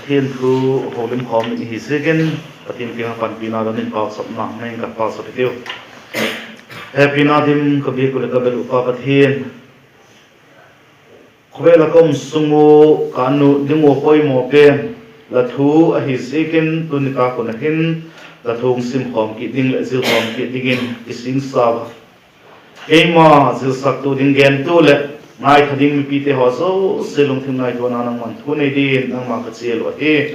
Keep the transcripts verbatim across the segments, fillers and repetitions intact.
Pathian thu holimkhawm i hi ziakin, Pathian kiang ah panpina don in pauchapna nei ing ka, pauchap hitiu. Hepina dim ka biak uh leh ka bel uh pa Pathian, khawvel ah ka um sung ua ka nut ding ua poimaw pen la thu ahi ziakin, tuni tâk hun ah hin la thu hung simkhawm kit ding leh zilkhawm kit dingin kisingsa a, keima zilsaktu ding, gentu leh ngaitha ding mipite haw zosia lungthim ngaituana nangma'n thu nei dingin nangma ka chial uh ahi.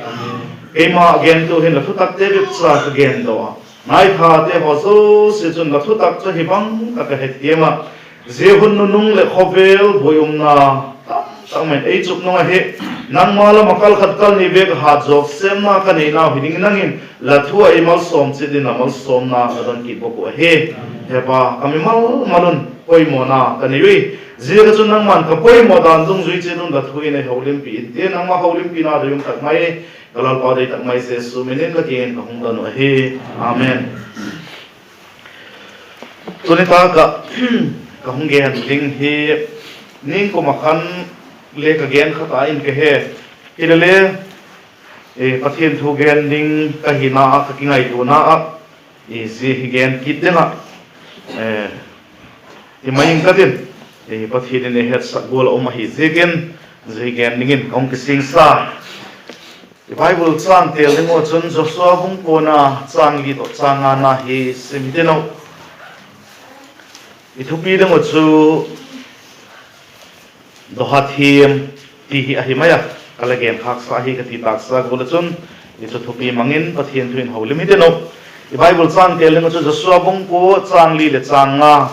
Keima gentu hin la thutakte bep cha ka gen daw a, ngaithate haw zosia chun la thutak chu ahi bang tak a hethiam ah, zia hun nunung leh khawvel buai umna tamtak mai ei chup nung ahi. Nangma lam ah kal khat kal ni bek a hat zawk sêmna ka neinau hi dingin nang in la thu ah ei malsawm chiat in la malsawmna ka don kit bawk uh ahi. Hepa, ka mimal mal un poimawna ka nei ui. Ziak ah chun nangma'n ka poimaw dan dungzui chiat un la thu in ei holimpi intin, nangma holimpina doi um tak mai, ka Lalpa doi tak mai Jesu min in la kiang in ka hung don uh ahi. Amen. Tuni tâk ah ka hung gen ding hi ningkum ah khan le ka gen kha ta in ka he. Hilele, Pathian thu gen ding ka hina ah ka kingaituana ah, zia hi gen kit ding ah ti mai ing ka tin, Pathian in ei hetsak gual a um ahi ziakin, zia hi gen dingin ka hung kisingsa. I Bible châng têl ding uh chun Joshua bung kuana châng li tawh châng ngana hi sim hitin uh. I thupi ding uh chu dawha thiam ti hi ahi mai a, ka la genkhâksa hi ka ti tâksa gual ah chun, i chu thupi mang in Pathian thu in holim hitin uh. I Bible châng têl ding uh chu Joshua bung kua châng li leh châng nga.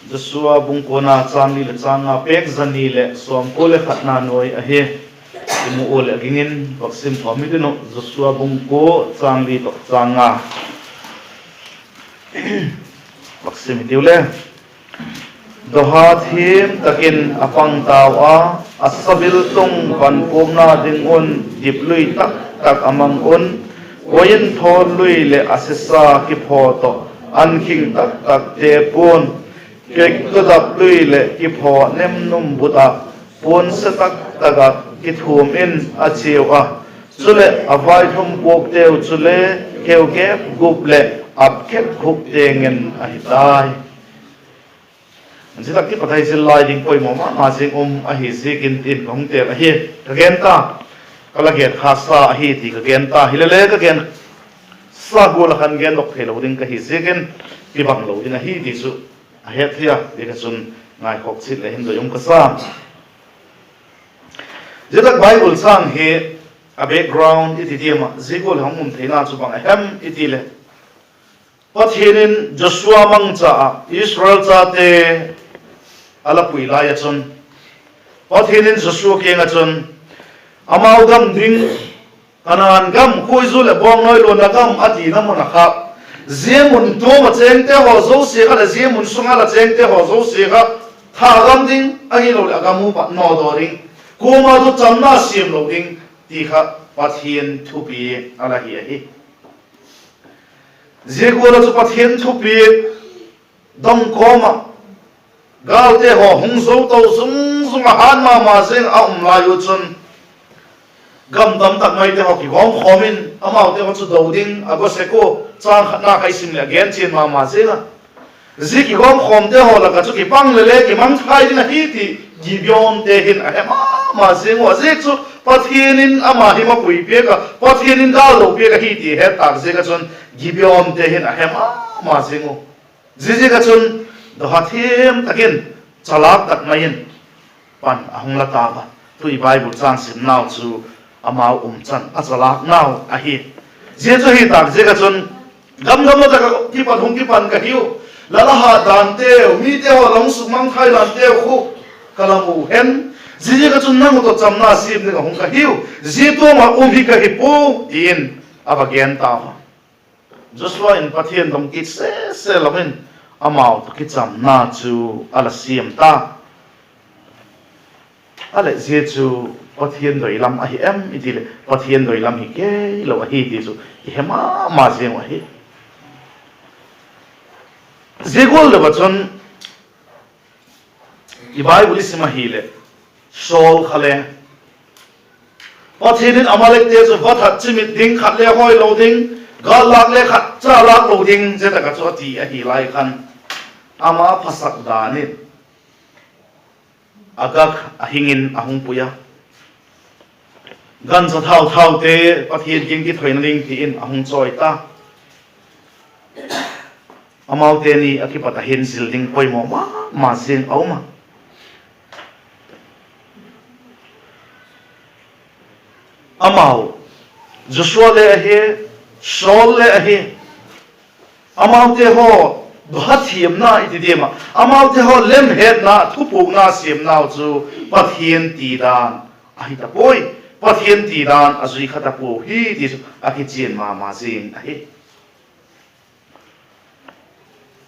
Joshua bung kuana châng li leh châng nga, pêk za ni leh sawmkua leh khatna nuai ahi. I mu ua leh ging in vak sim khawm hitin uh, Joshua bung kua châng li tawh châng nga. Vak sim hitiu le. Dawha thiam tak in a pang tau a, a sabiltung panpuakna ding un diplui tak tak a mang un, uain thawl lui leh a sisa kiphaw tawh an khing tak takte puan, kektu dap lui leh kiphaw nemnum but ah puan se tak tak ah kithuam in a chiau a. Chuleh a vaithum puakteu chule keu kep gup leh ap kep khuk tiang in ahi tai. Zia tak kipat ah zil lai ding poimaw ma ma zing um ahi ziakin tin ka hung têl ahi. Ka gen ta, ka la genkhâksa ahi ti ka gen ta, hilele ka gensa gual ah khan gendok theilo ding ka hi ziakin, kibang lo ding ahi ti chu a het thei a, zia kha chun ngaikhawk chiat leh hin doi um ka sa. Zia tak Bible châng hi a background i ti diam ah, zia gual ah hung um theina chu bang a hem i ti leh, Pathian in Joshua mangcha ah Israel chate a la pui lai ah chun, Pathian in Joshua kiang ah chun, amau gam ding, Kanaan gam khuaizu leh bawngnawi luanna gam a tina mun ah kha, zia mun tuam ah chêngte haw zosia kha leh zia mun sung ah la chêngte haw zosia kha, thagam ding ahiloleh a gam upat nawdaw ding, kuama chu chamna siam lo ding, ti kha Pathian thupi a la hi ahi. Zia gual ah chu Pathian thupi dong kawm ah, gâlte haw hung zo to zung zung ah, hât ma ma zing a um lai u chun, gam tam tak maite haw kigawmkhawm in amaute haw chu do ding a gosek ua, châng khatna kha i sim leh a gen chian ma ma zing a. Zia kigawmkhawmte haw lak ah chu kipang leh le kimangthai ding ahi ti Gibeonte hin a he ma ma zing ua, a ziak chu Pathian in ama hi mapui piak ah, Pathian in gâl lo piak ahi ti het tâk ziak ah chun Gibeonte hin a he ma ma zing u. Ziaziak ah chun dawha thiam tak in, chalâk tak mai in pan a hung la tau a. Tu i Bible châng simnau chu amau umchan a chalâknau ahi. Zia chu hi tâk ziak ah chun, gam gam la tak ah kipan hung kipan ka hiu, la la hat danteu, mite haw la hung sukmangthai danteu khu ka la mu hen. Ziaziak ah chun nang u tawh chamna siam ding ah hung ka hiu, zia tuam ah um hi ka hi puai, ti in a va gen tau a. Joshua in Pathian dong kit sese lo in, amau tawh kichamna chu a la siam ta. A leh zia chu Pathian doi lam ahi em i ti leh, Pathian doi lam hi kei lo ahi ti chu i he ma ma ziang uh ahi. Zia gual deu ah chun i Bible i sim ahileh, Saul kha le Pathian in Amalekte chu va that chimit ding, khat le hoi lo ding, gâl lâk le khat cha lâk lo ding, zia tak ah chu a ti ahi lai khan, ama phasak dan in Agag a hing in a hung pui a, gancha thau thaute Pathian kiang kithoina ding ti in a hung chawi ta. Amaute ni a kipat ah hin zil ding poimaw ma ma ziang a um a. Amau, Joshua le ahi, Saul le ahi, amaute haw dawha thiamna i ti diam ah, amaute haw lemhetna, thupukna siamnau chu Pathian ti dan ahi ta puai, Pathian ti dan a zui kha ta puau hi ti chu a kichian ma ma zing ahi.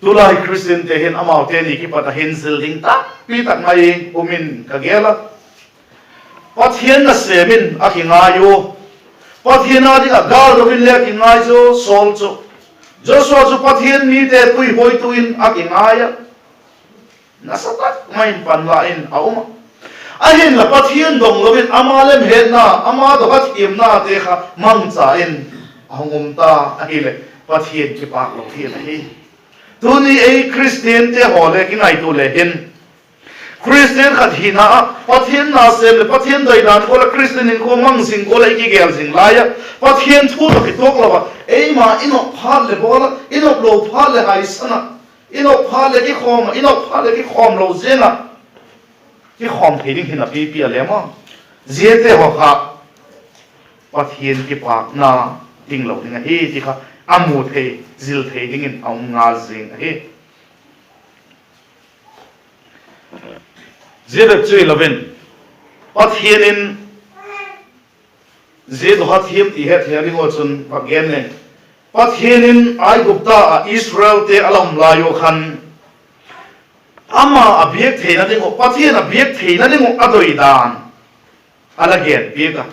Tulai Khristiante hin amaute ni kipat ah hin zil ding tampi tak mai um in ka gel a. Pathian nasêm in a kingai ua, Pathian â ding ah gâl do in le a kingai zaw Saul chu. Joshua chu Pathian mite puihuaitu in a kingai a, nasa tak mai in panla in a um a. Ahinla Pathian dong lo in ama lemhetna, ama dawha thiamnate kha mangcha in a hung um ta ahileh Pathian kipâk lo hial ahi. Tuni ei Khristiante haw le kingaitua le hin, Khristian khat hina ah Pathian nasêm leh Pathian doidan gual ah Khristian inkhua mang zing gual ah i kigel zing lai ah, Pathian thu tawh kituak lo ah, eima i nop phat leh bawl ah, i nop lo phat leh haisan ah, i nop phat leh kikhawm ah, i nop phat leh kikhawm lo ziang ah, kikhawm thei ding hin a pipi a lem a. Ziate haw kha Pathian kipâkna ding lo ding ahi ti kha a mu thei, zil thei dingin a um ngal zing ahi. Zia bep chu hilo in, Pathian in zia dawha thiam ti hetthei ding ua chun va gen leng, Pathian in Aigupta ah Israelte a la um lai ua khan, ama a biak theina ding uh, Pathian a biak theina ding uh a doi dan a la gen piak a.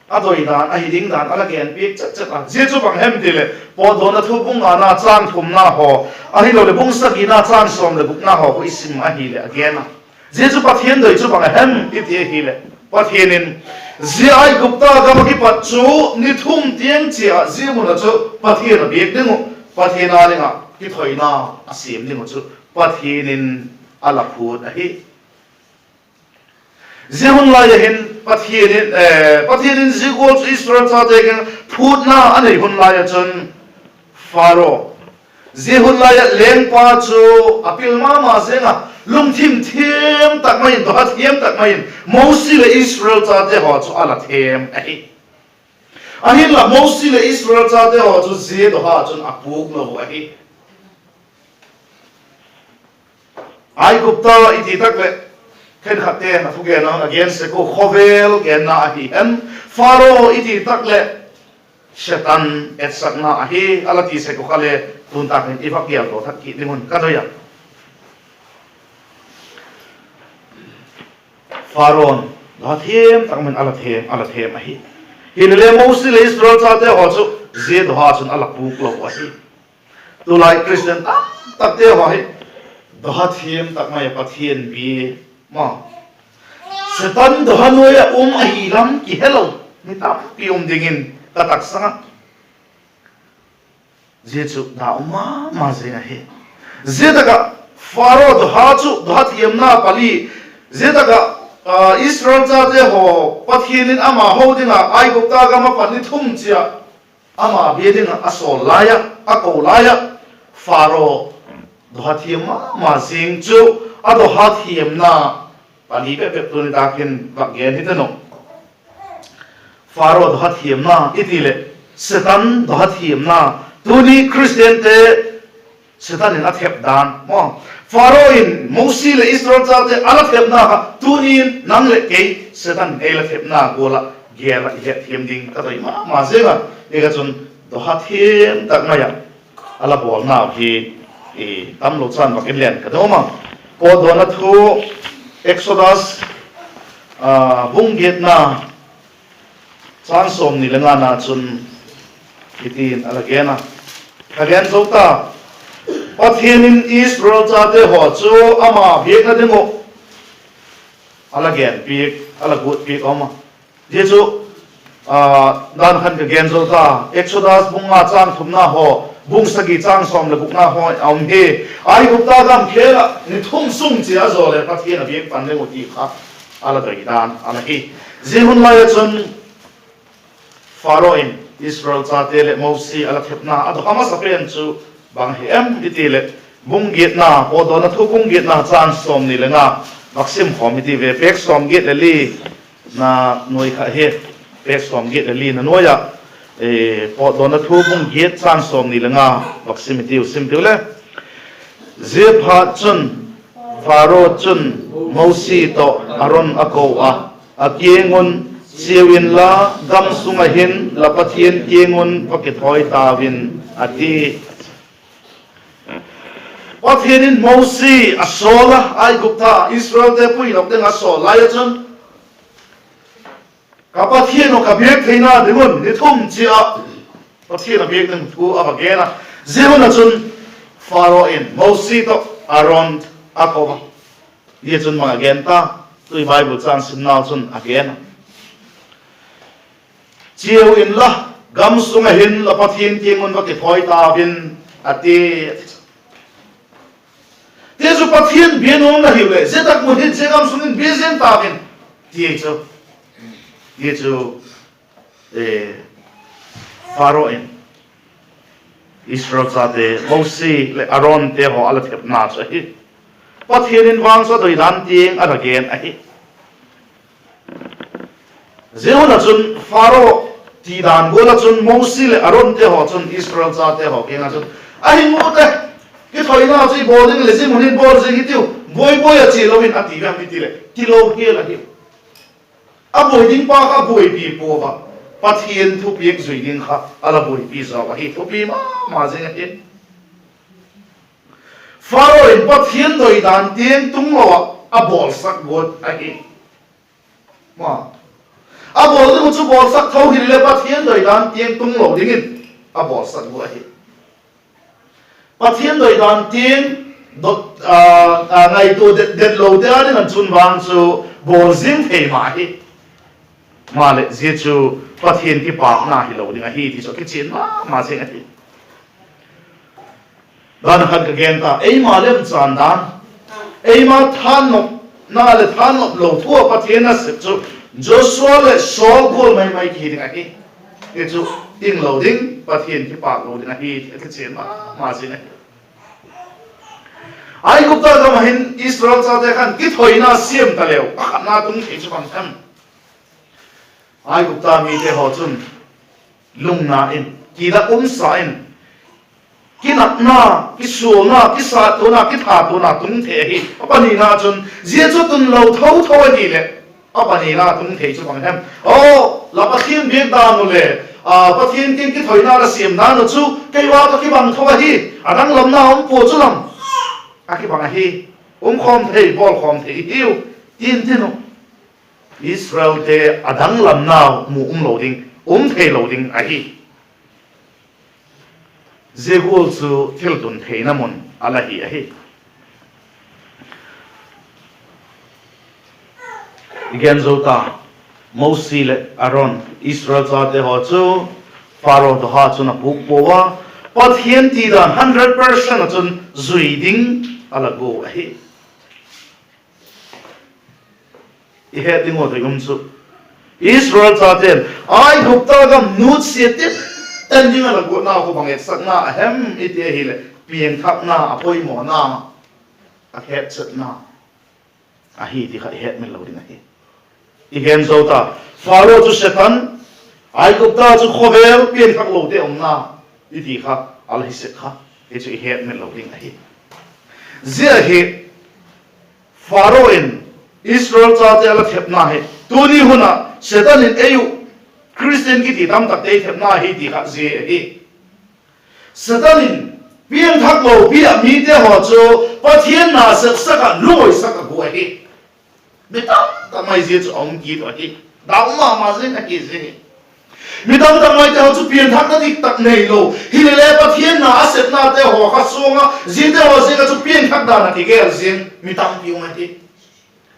A doi dan, ahi ding dan a la gen piak chet chet a. Zia chu bang hem ti leh, Pawtdawna thu bung ngana châng thumna haw, ahiloleh bung sagina châng sawm leh gukna haw khu i sim ahileh a gen a. Zia chu Pathian doi chu bang a hem i ti ahileh, Pathian in zia Aigupta gam ah kipat chu ni thum tiang chia ah zia mun ah chu Pathian a biak ding uh, Pathian â ding ah kithoina a siam ding uh chu Pathian in a la phût ahi. Zia hun lai ah hin Pathian in, eh, Pathian in zia gual chu Israel chate kiang phûtna a nei hun lai ah chun Pharaoh, zia hun lai ah lengpa chu a pil ma ma ziang a, lungthim thiam tak mai in, dawha thiam tak mai in Mosi leh Israel chate haw chu a la thêm ahi. Ahinla Mosi leh Israel chate haw chu zia dawha chun a pûk lo ahi. Aigupta i ti tak leh, khenkhatte'n a thugen a, a gen sek uh khawvel genna ahi hen, Pharaoh i ti tak leh Setan etsakna ahi a la ti sek uh kha le, tun tak hin i vak gel to thak kit ding un ka doi a. Pharaoh dawha thiam tak mai in a la thêm, a la thêm ahi. Hilele Mosi leh Israel chate haw chu zia dawha chun a la pûk lo ahi. Tulai Khristian tam takte haw hi dawha thiam tak mai ah Pathian bia ma, Setan dawha nuai ah um ahi lam kihelo mi tampi um dingin ka taksang a. Zia chu da um ma ma zing ahi. Zia tak ah Pharaoh dawha chu dawha thiamna pali, zia tak ah, ah, Israel chate haw Pathian in ama ho ding ah Aigupta gam ah pat ni thum chia ama bia ding ah a sawl lai ah, a ko lai ah, Pharaoh dawha thiam ma ma zing chu a dawha thiamna pali bep bep tuni tak hin vak gen hiten uh. Pharaoh dawha thiamna i ti leh, Setan dawha thiamna, tuni Khristiante Setan in a thep dan maw, Pharaoh in Mosi leh Israel chate a la thepna kha tuni in nang leh kei Setan in ei la thepna gual ah gel ah i hetthiam ding ka doi ma ma zing a. Hi kha chun dawha thiam tak mai ah a la bawlnau hi tamlo chan vak in len ka dawm a. Pawtdawna thu, Exodus, ah, bung giatna, chang sawmni le ngana chun hitin a la gen a, ka gen zo ta, Pathian in Israel chate haw chu ama biakna ding uh a la genpiak, a la guatpiak a um a. Zia chu dan khan ka gen zo ta, Exodus bung nga châng thumna haw, bung sagi châng sawm leh gukna haw a um hi. Aigupta gam khêl ah ni thum sung chia a zaw leh Pathian a biak pan ding uh ti kha a la doi dan a la hi. Zia hun lai ah chun Pharaoh in Israel chate leh Mosi a la thepna a dawk a masa pen chu bang hi em i ti leh, bung giatna, Pawtdawna Thu bung giatna châng sawmni le nga, vak sim khawm i ti ve, pêk sawmgiat leh li na nuai kha hi, pêk sawmgiat leh li na nuai ah, Pawtdawna Thu bung giat châng sawmni le nga, vak sim i tiu, sim tiu le. Ziaphatchun, Pharaoh chun Mosi tawh Aron a ko a, a kiang un, Chiau inla, gam sung ah hin la Pathian kiang un va kithawi tau in, a ti. Pathian in Mosi a sawl a, Aigupta Israelte puidok ding a sawl lai ah chun, Ka Pathian uh ka biak theina ding un ni thum chia ah Pathian a biak ding thu a va gen a. Zia hun ah chun Pharaoh in Mosi tawh Aron a ko a. Zia chun bang a gen ta, tu i Bible châng simnau chun a gen a, Chiau inla, gam sung ah hin la Pathian kiang un va kithawi tau in, a ti. Ti chu, Pathian bia nuam la hiu leh zia tak mun hin zia gam sung in bia ziang tau in, ti chu. Ti chu, Pharaoh in Israel chate Mosi leh Aronte haw a la thepna chu ahi. Pathian in vang chu a doi dan tiang a la gen ahi. Zia hun ah chun Pharaoh ti dan gual ah chun Mosi leh Aronte haw chun Israel chate haw kiang ah chun, Ahi, mu te, kithoina chu i bawl ding leh zia mun hin bawl zing hitiu, buai buai a chia lo in, a ti vem i ti leh tilo hial ahi. A buai ding pa kha buaipi pua a, Pathian thupiak zui ding kha a la buaipi zaw ahi, thupi ma ma zing ahi. Pharaoh in Pathian doi dan tiang tunglo ah a bawlsak guat ahi. A bawl ding uh chu bawlsak tho hileh Pathian doi dan tiang tunglo dingin a bawlsak guat ahi. Pathian doi dan tiang ngaitua det detlote â ding ah chun vang chu bawl zing thei ma hi. Maleh zia chu Pathian kipâkna hilo ding ahi ti chu a kichian ma ma zing ahi. Dan khat ka gen ta, eima lemchan dan, eima thannopna leh thannop lo thu ah Pathian nasep chu Joshua leh Saul gual mai mai kihi ding ahi. Hi chu tinglo ding, Pathian kipâk lo ding ahi ti a kichian ma ma zing ahi. Aigupta gam ah hin Israel chate khan kithoina siam ta leu, a khatna tung thei chu bang hem? Aigupta mite haw chun lungna in, kilat umsa in, kinakna, kisualna, kisattuana, kithatuana tung thei ahi. A panina chun zia chu tunlo tho tho ahileh, a panina tung thei chu bang hem? Aw, la Pathian biak dan uh leh Pathian kiang kithoina la siam dan uh chu kei ua ka kibang tho ahi, a danglamna um pua chu lam a kibang ahi, um khawm thei, bawl khawm thei hiu, tin tin uh. Israelte a danglamnau mu umlo ding, um theilo ding ahi. Zia gual chu thiltun theina mun a la hi ahi. I gen zo ta, Mosi leh Aron, Israel chate haw chu Pharaoh dawha chun a pûk pua a, Pathian ti dan hundred percent ah chun zui ding a la gua ahi. I het ding uh doi um chu, Israel chate'n Aigupta gam nutsia tin ten ding a la guatnau kha bang etsakna a hem i ti ahileh, piangthakna, a poimawna, a hetchetna ahi ti kha i hetmil lo ding ahi. I gen zo ta, Pharaoh chu Setan, Aigupta chu khawvel piangthaklote umna i ti kha a la hi sek kha, hi chu i hetmil lo ding ahi. Zia hi Pharaoh in Israel chate a la thepna hi tuni hun ah Setan in ei uh Khristian kiti tamtakte i thepna hi ti kha zia ahi. Setan in piangthaklo pi ah mite haw chu Pathian nasepsak ah lungawisak a gua ahi. Mi tamtak mai zia chu a um kit uh ahi. Dau ma ma zing ahi zia hi. Mi tamtak maite haw chu piangthakna diktak neilo, hilele Pathian na a sepnate haw kha suang ah ziate haw ziak ah chu piangthak dan ah kigel zing mi tampi um ahi.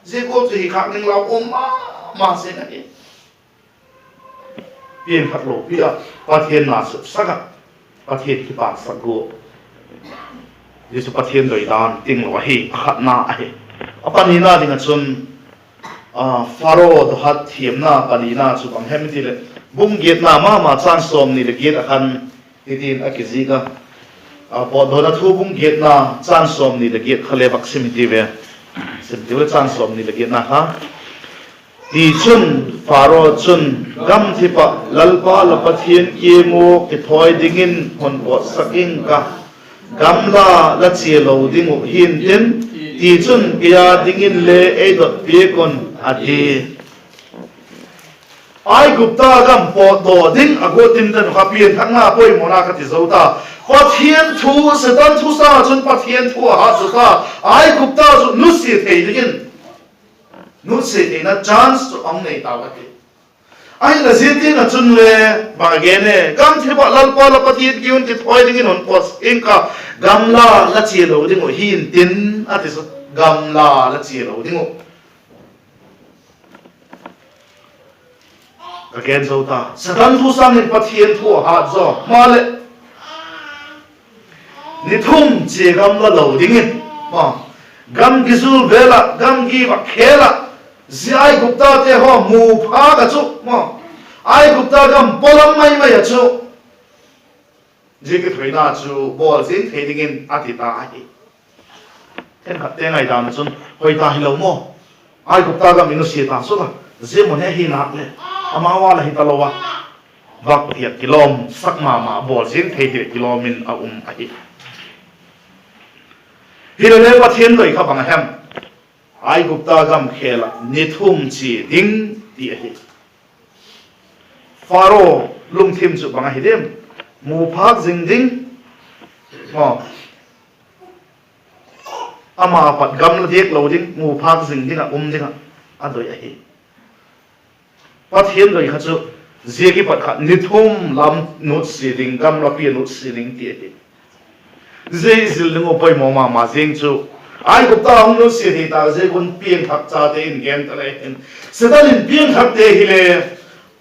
Zia gual chu hi khâk ding lau um ma ma zing ahi. piangthak lopi ah, Pathian na sepsak ah, Pathian kipâksak gua. Zia chu Pathian doidan tinglo ahi, a khatna ahi. A panina ding ah chun, Pharaoh dawhat thiamna panina chu bang hem i ti leh, bung giatna ma ma châng sawmni leh giat ah khan hitin a kizik a, Pawtdawna Thu bung giatna châng sawmni leh giat kha le vak sim i ti ve. Sim ti u le, châng sawmni leh giatna kha. Tichun, Pharaoh chun, Gamthip ah Lalpa la Pathian kiang ua kithawi dingin hun pawtsak ing ka, gamla la chia lo ding uh hi'ntin; tichun, kei â dingin le ei dot piak un, a ti. Aigupta gam pawtdaw ding a guat tinten uh kha piangthakna poimawna ka ti zo ta. Pathian thu, Setan thu sâng ah chun Pathian thu a hat zaw ta. Aigupta chu nusia thei dingin, nusia theina chance chu a hung nei tau ahi. Ahinla zia tiang ah chun le, bang a gen e, Gamthip ah Lalpa la Pathian kiang un kithawi dingin hun pawtsak ing ka, gamla la chia lo ding uh hi'ntin, a ti chu, gamla la chia lo ding uh. Ka gen zo ta, Setan thu sâng in Pathian thu a hat zaw maleh, ni thum chia gamla lo dingin, gam kizul vêl ah, gam givak khêl ah, zia Aiguptate haw mu phâk ah chu, Aigupta gam pawlam mai mai ah chu, zia kithoina chu bawl ziang thei dingin a ti ta ahi. Khenkhatte ngaidan ah chun, hoi ta hilo maw, Aigupta gam i nusia ta suk a, zia mun hi ahi nâk leh, amau â la hi talo a, vak hiat kilawm sak ma ma, bawl ziang thei hileh kilawm in a um ahi. Hilele Pathian doi kha bang a hem? Aigupta gam khêl ah ni thum chia ding ti ahi. Pharaoh lungthim chu bang ahi diam? Mu phâk zing ding, ama pat gamla diak lo ding, mu phâk zing ding ah um ding ah a doi ahi. Pathian doi kha chu zia kipat kha ni thum lam nutsia ding, gamlapi a nutsia ding ti ahi. Zia i zil ding uh poimaw ma ma ziang chu, Aigupta hung nutsia thei ta ziak un piangthak chate in gen ta le hin, Setan in piangthakte hile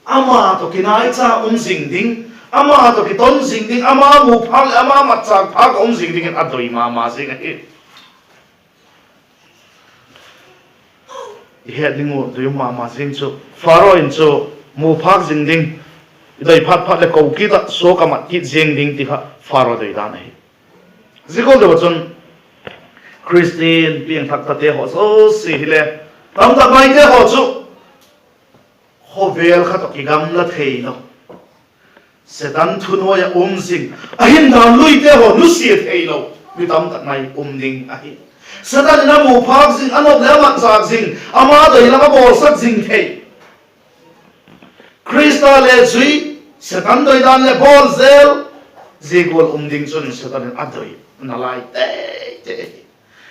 ama tawh kinaicha um zing ding, ama tawh kiton zing ding, ama mu phâk leh ama matchâk phâk ah um zing dingin a doi ma ma ziang ahi. I het ding uh doi um ma ma ziang chu, Pharaoh in chu mu phâk zing ding, i doi phat phat leh ko kit ah suak a mat kit ziang ding ti kha Pharaoh doi dan ahi. Zia gual deu ah chun Khristian piangthak tate haw zosia hile, tamtak maite haw chu khawvel khat tawh kigamla theilo, Setan thunuai ah um zing, a hindan luite haw nusia theilo mi tamtak mai um ding ahi. Setan in a mu phâk zing, a nop leh a matchâk zing, ama doi lam a bawlsak zing thei, Khrista le zui, Setan doi dan leh bawl zel, zia gual um ding chun Setan in a doi nalai tei tei ahi.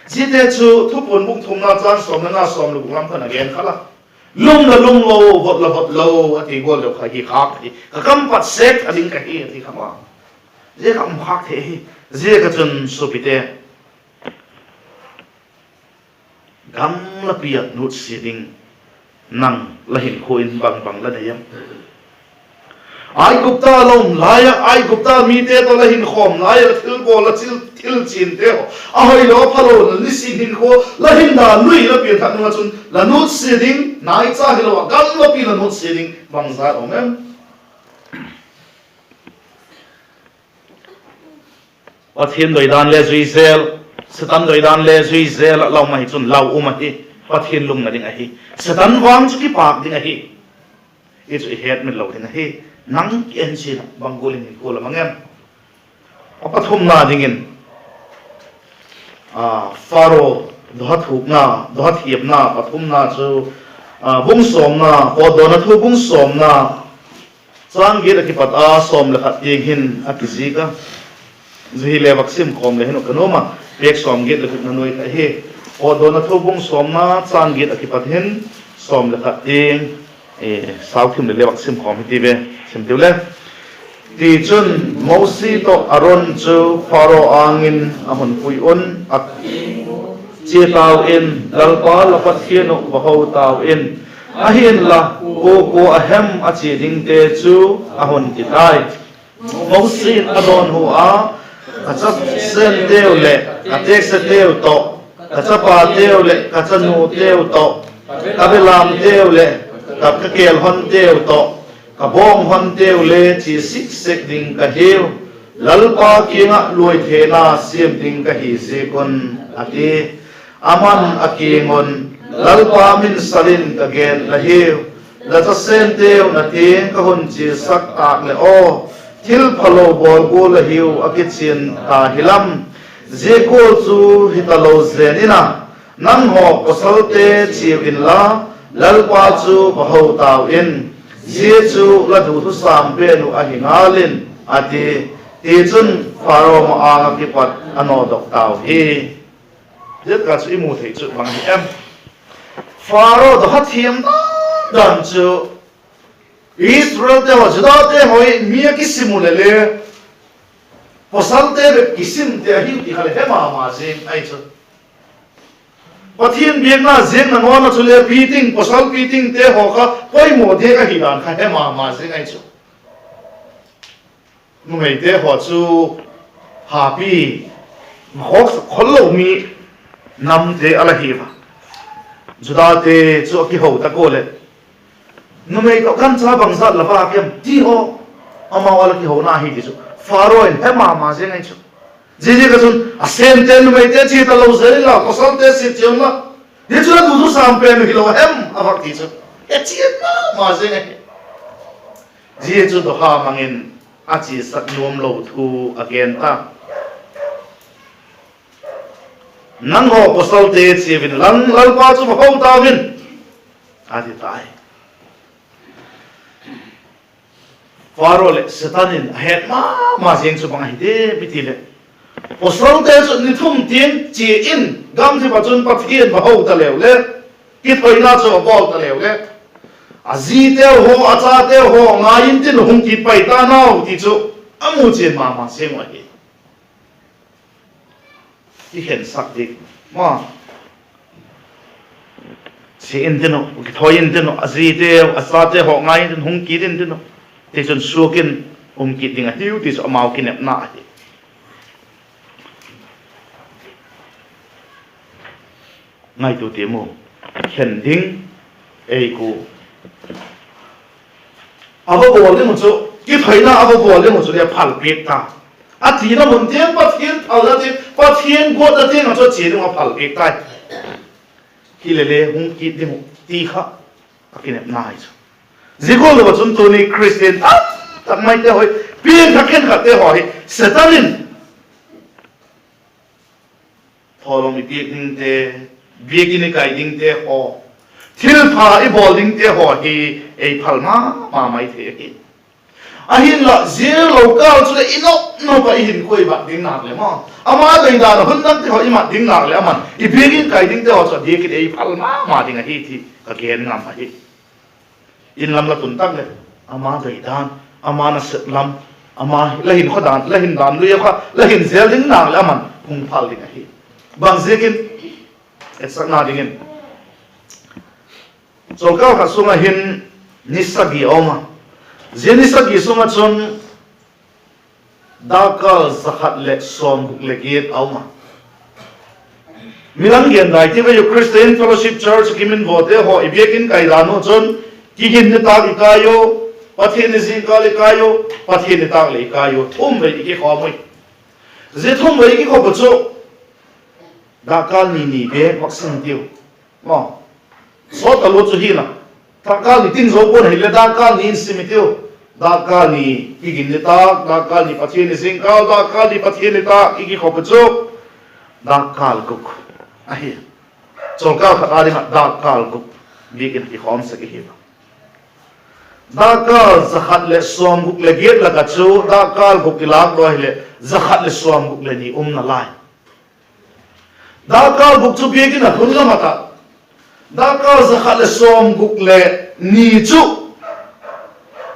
Ziate chu Thupuan bung thumna châng sawm leh nga, sawm leh guk lam khan a gen kha la, lum la lum lo, vot la vot lo, a ti gual deu kha hi khâk ahi. Ka kam pat sek a ding ka hi a ti kha ma, zia kha um khâk thei ahi. Ziak a chun suapite, gamlapi ah nutsia ding, nang la hinkhua in bang bang la nei em? Aigupta la um lai ah, Aigupta mite tawh la hinkhawm lai ah, la thilbawl, la thil, thil chinte haw, a hoilo a phalo, la nisin hinkhua, la hindan lui, la piangthak nung ah chun la nutsia ding, naicha hilo ah gamlapi la nutsia ding bangzat um em? Pathian doidan le zui zel, Setan doidan le zui zel ah la um ahi chun lau um ahi, Pathian lungna ding ahi. Setan vang chu kipâk ding ahi. Hi chu i hetmil lo ding ahi. Nang kienchian ah bang gual in hinkhua la mang em? A pathumna dingin, Pharaoh dawha thukna, dawha thiamna pathumna chu, bung sawmna, Pawtdawna Thu bung sawmna, châng giat ah kipat a sawm leh khat tiang hin a kizik a. Zia hile vak sim khawm le hin uh ka nuam a, pêk sawmgiat leh gukna nuai kha hi. Pawtdawna Thu bung sawmna châng giat ah kipat hin sawm leh khat tiang, sauthim leh le vak sim khawm hi ti ve, sim tiu le. Tichun, Mosi tawh Aron chu Pharaoh âng in a hun pui un, a, Chia tau in, Lalpa la Pathian uh va ho tau in, Ahinla, kua kua a hem a chia dingte chu a hun ti tai. Mosi'n a dawnhu a, Ka chasenteu leh ka teksateu tawh, ka chapateu leh ka chanuteu tawh, ka belamteu leh ka, ka kêlhonteu tawh, ka bawnghon teu le chia sik sek ding ka hiu; Lalpa kiang ah luai theina siam ding ka hi ziak un, a ti. Ama'n a kiang un, Lalpa min sal in ka gen la hiu, la chasenteu na tiang ka hun chiasak tâk leh aw, thil phalo bawl gual la hiu a kichian ta hilam. Zia gual chu hitalo zen in a, nanghaw pawsalte chiau inla, Lalpa chu va ho tau in; zia chu la duthusam pen uh ahi ngal in, a ti. Tichun, Pharaoh ma-âng ah kipat a nawdok tau hi. Zia tak ah chu i mu thei chu bang ahi em? Pharaoh dawha thiam dan dan chu Israelte haw, Judate haw hi mi a kisim u leh le, pawsalte bep kisimte ahiu ti kha le he ma ma zing ahi chu. Pathian biakna ziak na ngawn ah chule piting, pawsal pitingte haw kha poimaw diak ahi dan kha he ma ma zing ahi chu. Numeite haw chu hapi, khawksak khol lo mi namte a la hi a. Judate chu a kiho tak ua leh, numei tawh gancha bangzat la vâk em ti haw, amau a la kihona hi ti chu Pharaoh in he ma ma zing ahi chu. Ziaziak ah chun a sêmte numeite chia talo zel inla, pawsalte siat chiau inla, zia chu la duthusam pen uh hilo hem a vak ti chu he chian ma ma zing ahi. Zia chu dawha mang in a chiasak nuam lo thu a gen ta. Nanghaw pawsalte chiau inla, Lalpa chu va ho tau in, a ti tai. Pharaoh leh Setan in a het ma ma ziang chu bang ahi diam i ti leh, pawsalte chu ni thum tiang chia in gamthip ah chun Pathian va ho ta leu le, kithoina chu a bawl ta leu le, a ziteu haw, a chateu haw ngai intin, hung kit pai ta nau ti chu a mu chian ma ma ziang uh ahi. I khensak dik ma, chia intin uh, kithawi intin uh, a ziteu, a chateu haw ngai intin, hung kit intin uh, tichun suak in um kit ding ahiu ti chu amau kinepna ahi. Ngaitua tiam u, khen ding ei ku a va bawl ding uh chu, kithoina a va bawl ding uh chu le a phalpiak ta. A tina mun tiang, Pathian phalna tiang, Pathian guatna tiang ah chu a chia ding uh a phalpiak tai. Hilele hung kit ding uh ti kha a kinepna hi chu. Zia gual lo ah chun tuni Khristian tamtak maite haw hi, piangthak khenkhatte haw hi Setan in thawlawm i piak dingte, biakin i kai dingte haw, thilpha i bawl dingte haw hi ei phal ma ma mai thei ahi. Ahinla zia lo kâl chuleh i nop nop ah i hinkhua i mat ding nâk leh maw, ama doi dan ah hun dangte haw i mat ding nâk leh aman i biakin kai dingte haw chu a diak in ei phal ma ma ding ahi ti ka gen ngam ahi. In lam la tun tak leh, ama doi dan, ama nasep lam, ama la hin kha dan, la hin dan lui a kha la hin zel ding nâk leh aman hung phal ding ahi. Bang ziakin? Etsakna dingin, chawlkâl khat sung ah hin ni sagi a um a. Zia ni sagi sung ah chun dakkal za khat leh sawmguk leh giat a um a. Midang gen dai ti ve u, Christian Fellowship Church Kiminvawte haw i biakin kai dan u chun, Kigin nitâk i kai u, Pathian ni zingkâl i kai u, Pathian nitâk leh i kai u, thum vei i kikhawm ui. Zia thum vei i kikhop u chu dakkal ni ni bêk vak sim i tiu. Sawt talua chu hi'n a, dakkal ni tin zo pua'n ahileh dakkal ni in sim i tiu. Dakkal ni Kigin nitâk, dakkal ni Pathian ni zingkâl, dakkal ni Pathian nitâk i kikhop u chu dakkal guk ahi. Chawlkâl khat â ding ah dakkal guk biakin kikhawm sek i hi. Dakkal za khat leh sawmguk leh giat lak ah chu dakkal guk i lâk daw hileh za khat leh sawmguk leh ni um nalai. Dakkal guk chu biakin ah hun la mat ah, dakkal za khat leh sawmguk leh ni chu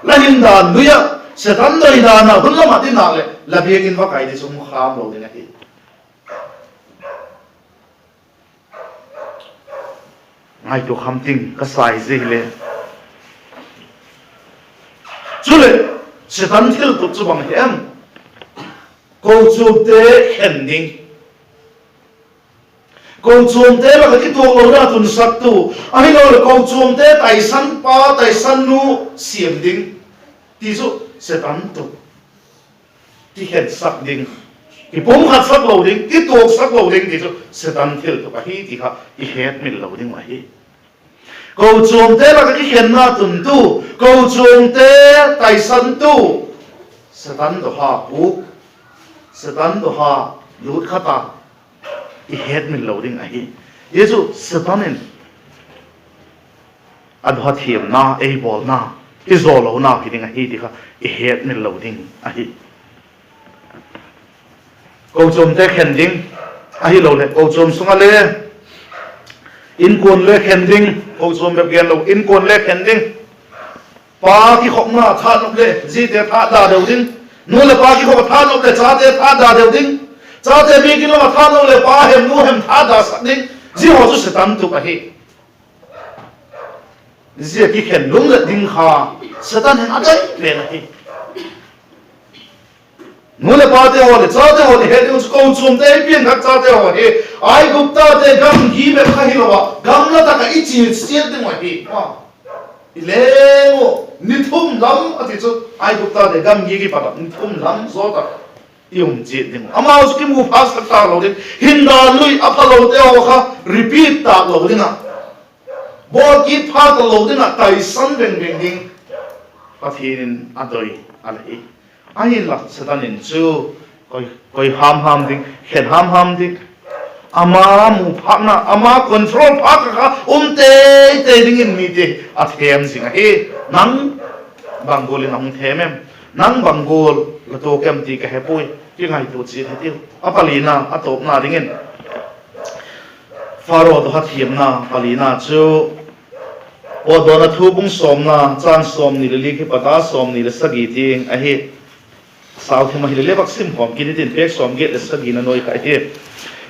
la hin dan lui ah, Setan doi dan ah hun la mat i nâk leh la biakin va kai di chu um kham lo ding ahi. Ngaitua kham ting ka sai zia hile. Chuleh, Setan thiltup chu bang hem? Kochuamte khen ding. Kochuamte lak ah kituaklona tunsaktu, ahiloleh kochuamte taisan pa, taisan nu siam ding ti chu Setan tup. Kikhensak ding, kipumkhatsak lo ding, kituaksak lo ding ti chu Setan thiltup ahi ti kha i hetmil lo ding uh ahi. Kochuamte lak ah kikhenna tuntu, kochuamte taisantu, Setan dawha puk, Setan dawha lût kha ta, i hetmil lo ding ahi. Zia chu Setan in a dawha thiamna, ei bawlna, i zawlona hi ding ahi ti kha i hetmil lo ding ahi. Kochuamte khen ding, ahiloleh kochuam sung ah le inkuan le khen ding, kochuam bep gen lo, inkuan le khen ding. Pa kikhopna thanop leh zite thatda deu ding, nu leh pa kikhop a thanop leh chate thatda deu ding, chate biakin lam ah thanop leh pa hem nu hem thatdasak ding, zia haw chu Setan tup ahi. Zia kikhen lum leh ding kha Setan in a doi pen ahi. Nu leh pate haw leh chate haw leh het ding uh chu kochuamte i piangthak chate haw hi Aiguptate gamgi bep kha hilo ah, gamla tak ah i chia chiat ding uh ahi. I leng uh ni thum lam a ti chu, Aiguptate gamgi kipat ah ni thum lam zaw tak i um chiat ding uh. Amau chu kimu phâksak tâk lo ding, hindan lui a phalote haw kha repeat tâk lo ding ah, bawl kit pha talo ding ah taisan veng veng ding Pathian in a doi a la hi. Ahinla Setan in chu koi, koi ham ham ding, khen ham ham ding, ama mu phâkna, ama control phâk kha um tei tei dingin mite a thêm zing ahi. Nang bang gual in a hung thêm em? Nang bang gual la tuak em ti ka he puai. Kingaitua chiat hitiu. A palina, a tawpna dingin, Pharaoh dawha thiamna palina chu, Pawtdawna thu bung sawmna, châng sawmni leh li kipat a sawmni leh sagi tiang ahi. Sau thim ahile le vak sim khawm kit hitin, pêk sawmgiat leh sagina nuai kha ahi.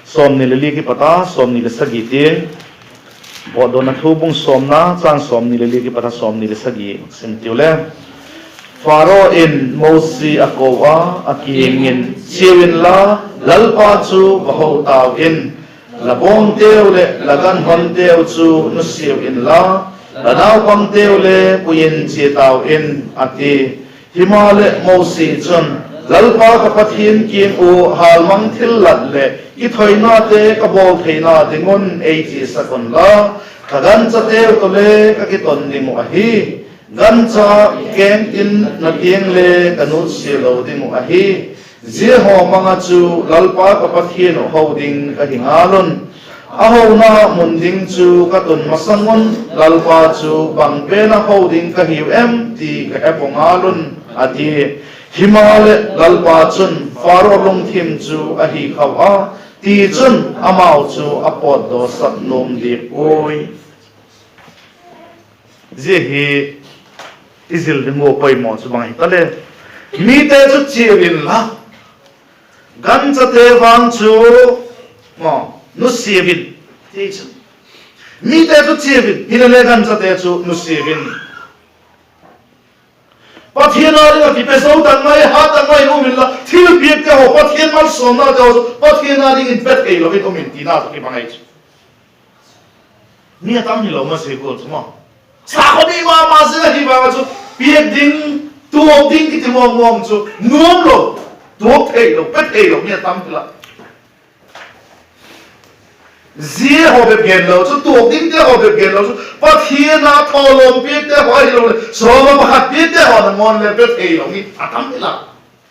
Sawmni leh li kipat a sawmni leh sagi tiang. Pawtdawna thu bung sawmna, châng sawmni leh li kipat a sawmni leh sagi sim tiu le. Pharaoh in Mosi a ko a, a kiang in, Chiau inla, Lalpa chu va ho tau in, la bawngteu leh la gan honteu chu nusiau inla, la naupangteu le pui in chia tau in, a ti. Himaleh Mosi chun, Lalpa ka Pathian kiang ua hâlmang thillat leh kithoinate ka bawl theina ding un ei chiasak unla, ka ganchateu tawh le ka kiton ding uh ahi. Gancha kengtin na tiang le ka nutsia lo ding uh ahi. Zia haw mang ah chu Lalpa ka Pathian uh ho ding ka hi ngal un. A hona mun ding chu ka tun masang un Lalpa chu bang pen ah ho ding ka hiu em ti ka he pua ngal un, a ti. Himaleh Lalpa chun Pharaoh lungthim chu a hi khau a, tichun amau chu a pawtdawsak nuam diak puai. Zia hi i zil ding ua poimaw chu bang hi ta le, mite chu chiau inla, ganchate vang chu, maw, nusia in, ti chu. Mite chu chiau in, hilele ganchate chu nusia in. Pathian â ding ah kipe zo tak mai, hat tak mai in um inla, thilpiakte haw, Pathian malsawmnate haw chu Pathian â dingin pe theilo in um in tina chu kibang ahi chu. Mi a tam hilo ma zia gual chu maw. Sakhaw mi ma ma zing ahi vang ah chu, piak ding, tuak ding kiti mawngmawng chu nuam lo, tuak theilo, pe theilo mi a tam hila. Zia haw bep genlo chu, tuak dingte haw bep genlo chu, Pathian â thawlawm piakte haw ahiloleh sawm ah pakhat piakte haw nangawn le pe theilo mi a tam hila.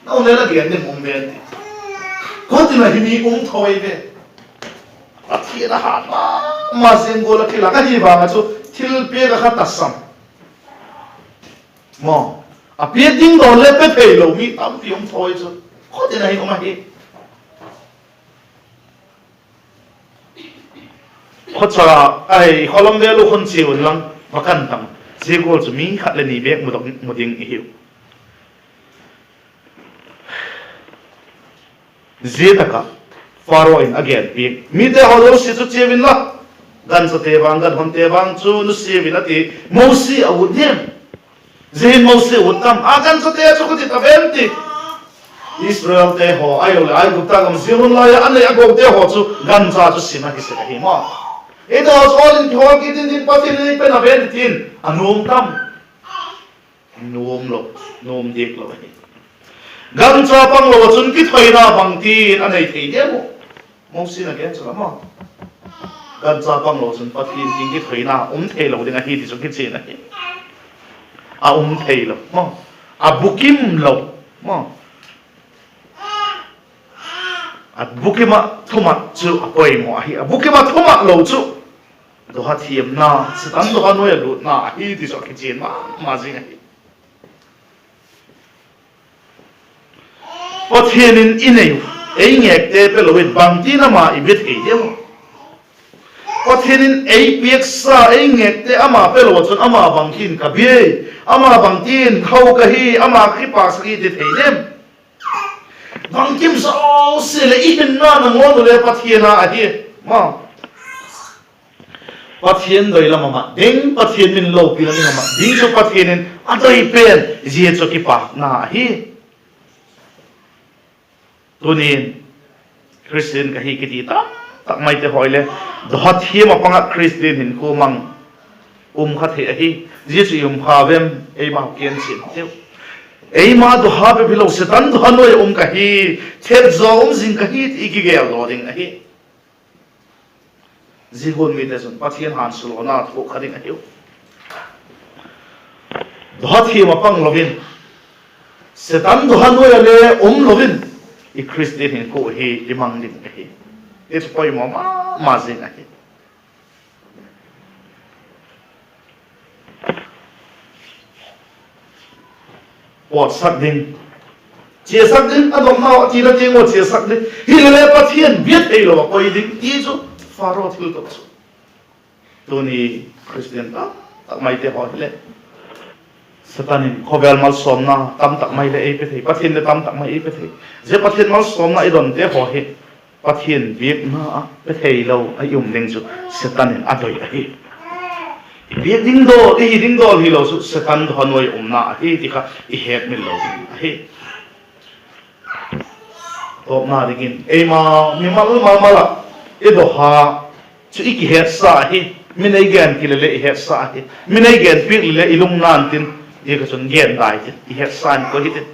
Nau le la gen ding um ven ti. Khuatin a hi mi um thoi ve. Pathian a hat ma ma zing gual a kilâk ahi vang ah chu, thilpiak ah kha tasam, maw, a piak ding dawn le pe theilo mi tampi um thoi chu. Khuatin a hi um ahi. Khawcha, ai, khawlam vel u khun chiau unlang, va kan tam. Zia gual chu mi khat leh ni bêk mu dok, mu ding i hiu. Zia tak ah Pharaoh in a gen piak, mite haw zosia chu chiau inla, Ganchate vang, ganhonte vang chu nusia un a ti. Mosi a ut diam? Zia hin Mosi ut tam? A ganchate chu khuti ta ven ti. Israelte haw ahiloleh Aigupta gam zia hun lai ah a nei a gote haw chu gancha chu sim ahi sek ahi maw. Ei daw chu awl in kihawl kit intin Pathian in ei pe na ven tin a nuam tam? Nuam lo, nuam diak lo ahi. Gancha pang lo ah chun kithoina bangtin a nei thei diam uh? Mosi in a gen chu la maw. Gancha pang lo chun Pathian kiang kithoina um theilo ding ahi ti chu kichian ahi. A um theilo maw. A bukim lo maw. A bukim ah thumat chu a poimaw ahi. A bukim ah thumat lo chu dawha thiamna, Setan dawha nuai a lutna ahi ti chu a kichian ma ma zing ahi. Pathian in i nei uh, ei ngêkte pe lo in bangtin ama i bia thei diam? Pathian in ei piaksa, ei ngêkte ama pe lo ah chun ama bangtin ka bia, ama bangtin tho ka hi, ama ka kipaksak hi ti thei diam? Bangkim zosia leh i hinna nangawn u le Pathian a ahi. Ma, Pathian doi lam a mat ding, Pathian min lopi lam a mat ding chu Pathian in a doi pen, zia chu kipakna ahi. Tuni'n Khristian ka hi kiti tam tak maite haw le, dawha thiam a pang ah Khristian hinkhua mang um kha thei ahi. Zia chu i um kha vem? Eimau kiang chian teu. Eima dawha bep hilo, Setan dawha nuai a um ka hi, thet zaw um zing ka hi ti i kigel lo ding ahi. Zia gual mite chun Pathian hânsia lona thuak kha ding ahiu. Dawha thiam a pang lo in, Setan dawha nuai a le um lo in, i Khristian hinkhua hi i mang ding ahi. Hi chu poimaw ma ma zing ahi. Pawtsak ding, chiasak ding, a nopnau a tina tiang ua chiasak ding, hilele Pathian bia theilo a koi ding ti chu Pharaoh thilto chu. Tuni Khristian tam tak maite haw hileh, Setan in khawvel malsawmna tam tak mai leh ei pe thei, Pathian le tam tak mai ei pe thei. Zia Pathian malsawmna i donte haw hi Pathian biakna ah pe theilo a i um ding chu Setan in a doi ahi. I biak ding dawl, i hi ding dawl hilo chu Setan dawha nuai umna ahi ti kha i hetmil lo ding ahi. Tawpna dingin eima mimal ma mal ah i dawha chu i kihetsa ahi. Min ei gen kile leh i hetsa ahi. Min ei gen piak leh i lungna'n tin, i ka chun gen dai tin i hetsa in koi hitin.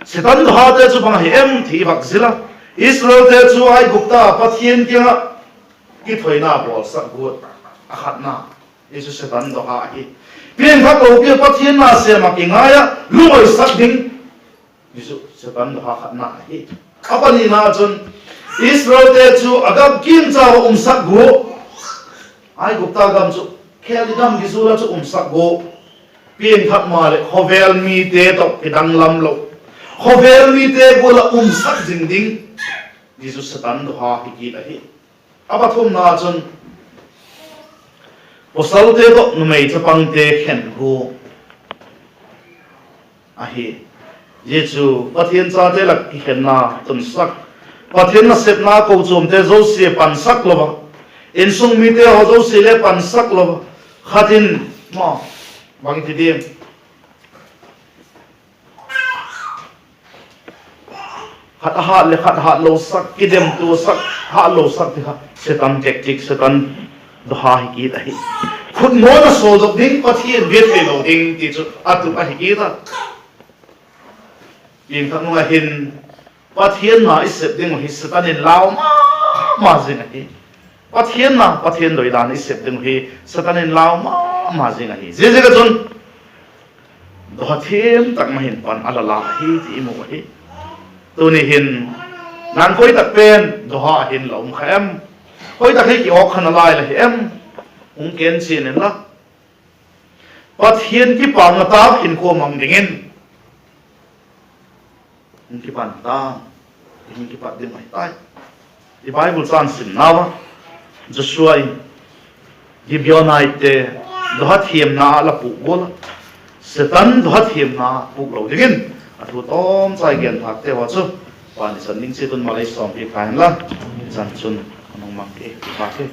Setan dawhate chu bang ahi em ti i vak zil a, Israelte chu Aigupta Pathian kiang ah kithoina bawlsak guat a khatna, hi chu Setan dawha ahi. Piangthak lopi ah Pathian na sêm ah kingai ah lungawisak ding, hi chu Setan dawha khatna ahi. A panina chun Israelte chu a gam kîmchau ah umsak gua, Aigupta gam chu khêl i gam kizul ah chu umsak gua, piangthak maleh khawvel mite tawh kidanglam lo, khawvel mite gual ah umsak zing ding, hi chu Setan dawha hi kit ahi. A pathumna chun pawsalte tawh numei chapangte khen gua ahi. Zia chu Pathian chate lak kikhenna tunsak, Pathian nasepna kochuamte zosia pansak lo a, insung mite haw zosia le pansak lo a, khat in, ma, bang i ti diam, khat a hât leh khat hâtlosak, kidemtuasak, hâtlosak ti kha Setan tactic, Setan dawha hi kit ahi. Khutngawn a sawldok ding, Pathian bia theilo ding ti chu a tup ahi kit a. Piangthak nung ah hin Pathian na i sep ding uh hi Setan in lau ma ma zing ahi. Pathian na, Pathian doidan i sep ding uh hi Setan in lau ma ma zing ahi. Ziaziak ah chun dawha thiam tak ma hin pan a la la hi ti i mu ahi. Tuni hin nang khoi tak pen dawha hin la um kha em? Khoi tak hi kiawk kha nalai la hi em? Hung ken chian inla, Pathian kipakna tak hinkhua mang dingin hung kipan ta, i hung kipat ding ahi tai. I Bible châng simnau ah Joshua in Gibeonite dawha thiamna ah la puk gual a, Setan dawha thiamna puk lo dingin a thu tawmchai gen thâkte haw chu pan i chan ding chiat un malei sawmpiak ta inla, i chan chun a nung mang ke, i pa ke.